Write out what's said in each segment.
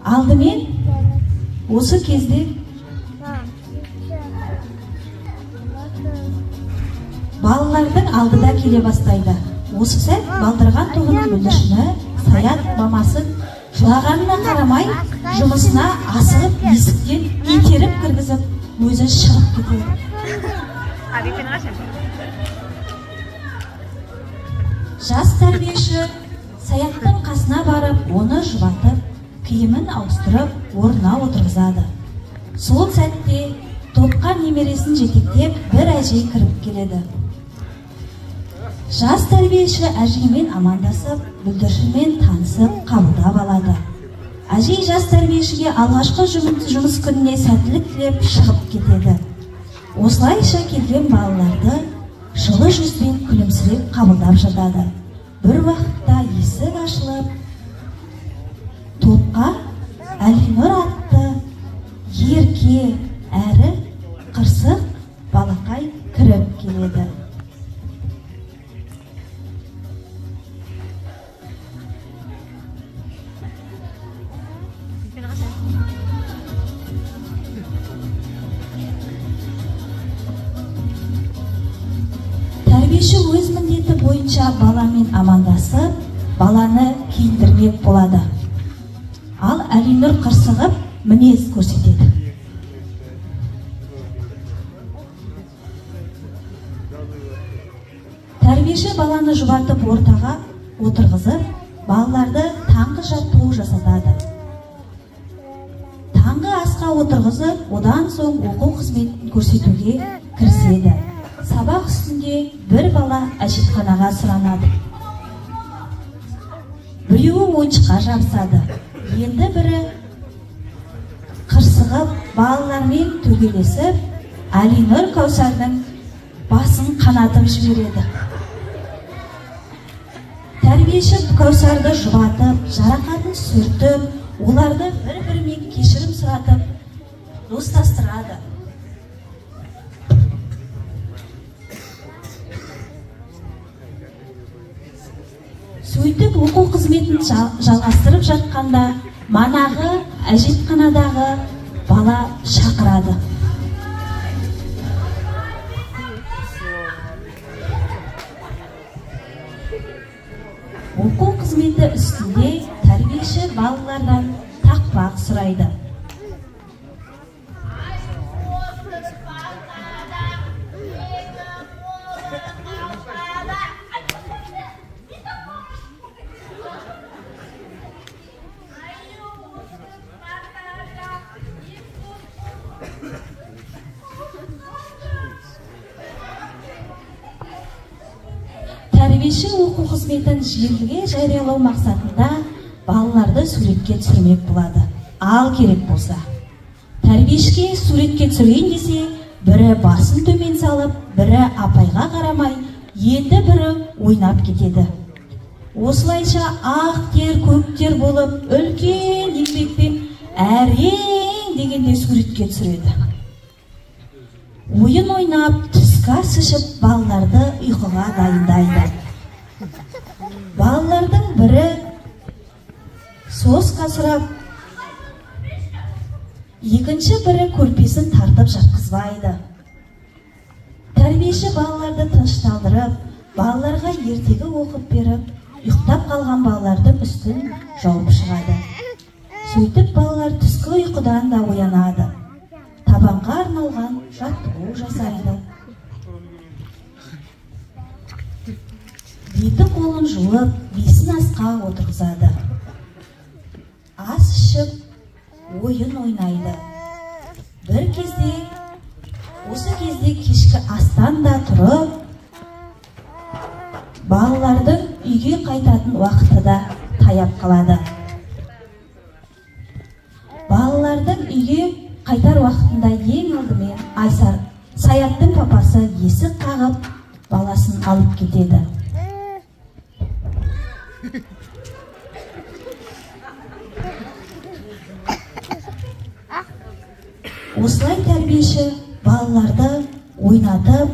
Алдымен осы кезде балалардың алдыда келе бастайды. Осы сәт балдырған тобының бүлдіршіні Саят мамасы жылағанына қарамай жұмысына асығып есіктен итеріп кіргізіп өзі шығып кетеді. Жас тәрбиеші Саяттың қасына барып, оны жұбатып, киімін ауыстырып, орнына отырғызады. Сол сәтте топқа немересін жетектеп бір әжей кіріп келеді. Жас тәрбиеші әжеймен амандасып, бүлдіршінмен танысып, қабылдап алады. Әжей жас тәрбиешіге алғашқы жұмыс күніне сәттілік тілеп шығып кетеді. Осылайша келген балаларды жылы жүзбен күлімсіреп қабылдап жатады. Бір уақытта есік ашылып, топқа Әлинұр атты ерке әрі қырсық балақай кіріп келеді. Тәрбиеші өз міндеті бойынша баламен амандасып, баланы киіндірмек болады. Ал Әлинұр қырсығып мінез көрсетеді. Тәрбиеші баланы жұбатып ортаға отырғызып, балаларды таңғы жаттығу жасатады. Таңғы асқа отырғызып, одан соң оқу қызметін көрсетуге кіріседі. Сабақ үстінде бір бала әжетханаға сұранады. Біреуі ойыншыққа жабысады, енді бірі қырсығып балалармен төбелесіп, Әлинұр Кәусардың басын қанатып жібереді. Тәрбиеші Кәусарды жұбатып, жарақатын сүртіп, оларды бір-бірімен кешірім сұратып, достастырады. Сөйтіп оқу қызметін жалғастырып жатқанда манағы әжетханадағы бала шақырады. Оқу қызметі үстінде тәрбиеші балалардан тақпақ сұрайды. Тәрбиеші оқу қызметін желіге жариялау мақсатында балаларды суретке түсірмек болады. Ал керек болса, тәрбиешіге суретке түсірейін десе, бірі басын төмен салып, бірі апайға қарамай, енді бірі ойнап кетеді. Осылайша ақ тер көк тер болып, үлкен еңбекпен әрең дегенде суретке түсіреді. Ойын ойнап, түскі ас ішіп, балаларды ұйқыға дайындайды. Балалардың бірі соска сұрап, екінші бірі көрпесін тартып жатқызбайды. Тәрбиеші балаларды тынышталдырып, балаларға ертегі оқып беріп, ұйықтап қалған балалардың үстін жауып шығады. Сөйтіп балалар түскі ұйқыдан да оянады. Табанға арналған жаттығу жасайды. Беті қолын жуып, бесін асқа отырғызады. Ас ішіп, ойын ойнайды. Бір кезде, осы кезде кешкі астан да тұрып, балалардың үйге қайтатын уақыты да таяп қалады. Балалардың үйге қайтар уақытында ең алдымен Айсар Саяттың папасы есік қағып, баласын алып кетеді. Осылай тәрбиеші балаларды ойнатып,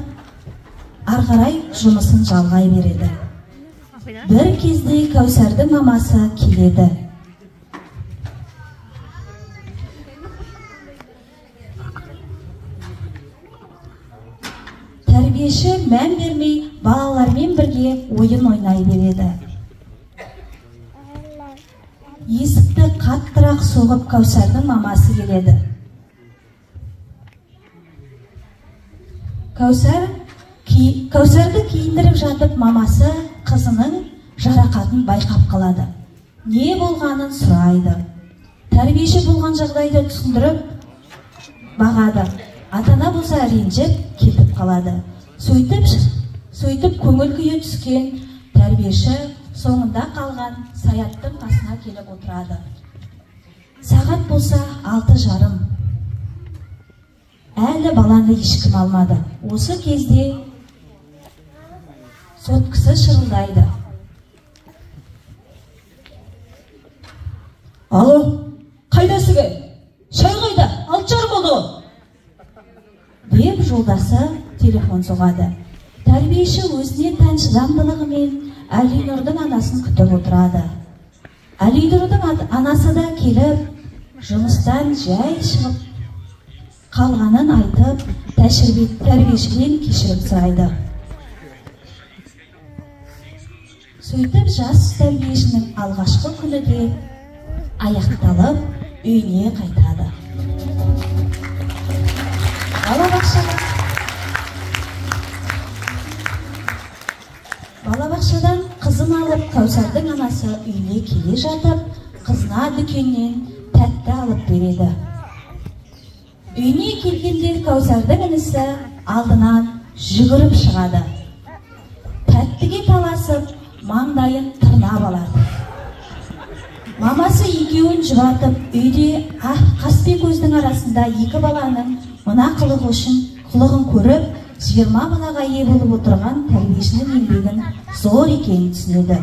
ары қарай жұмысын жалғай береді. Бір кезде Кәусардың мамасы келеді. Тәрбиеші мән бермей балалармен бірге ойын ойнай береді. Есікті қаттырақ соғып Кәусардың мамасы келеді. Кәусарды киіндіріп жатып мамасы қызының жарақатын байқап қалады. Не болғанын сұрайды. Тәрбиеші болған жағдайды түсіндіріп бағады. Ата-ана болса ренжіп кетіп қалады. Сөйтіп көңіл күйі түскен тәрбиеші соңында қалған Саяттың қасына келіп отырады. Сағат болса 6:30. Әлі баланы ешкім алмады. Осы кезде соткысы шырылдайды. Алло, қайдасың? Шай қайда? 6:30 болды ғой, деп жолдасы телефон соғады. Тәрбиеші өзіне тән шыдамдылығымен Әлинұрдың анасын күтіп отырады. Әлинұрдың анасы да келіп, жұмыстан жай шығып қалғанын айтып, тәрбиешіден кешірім сұрайды. Сөйтіп жас тәрбиешінің алғашқы күні де аяқталып, үйіне қайтады. Балабақшадан қызын алып, Кәусардың анасы үйіне келе жатып, қызына дүкеннен тәтті алып береді. Үйіне келгенде Кәусардың інісі алдынан жүгіріп шығады. Тәттіге таласып, маңдайын тырнап алады. Мамасы екеуін жұбатып, үйде қас пен көздің арасында екі баланың мына қылығы үшін қылығын көріп, 20 балаға ие болып отырған тәрбиешінің еңбегін зор екенін түсінеді.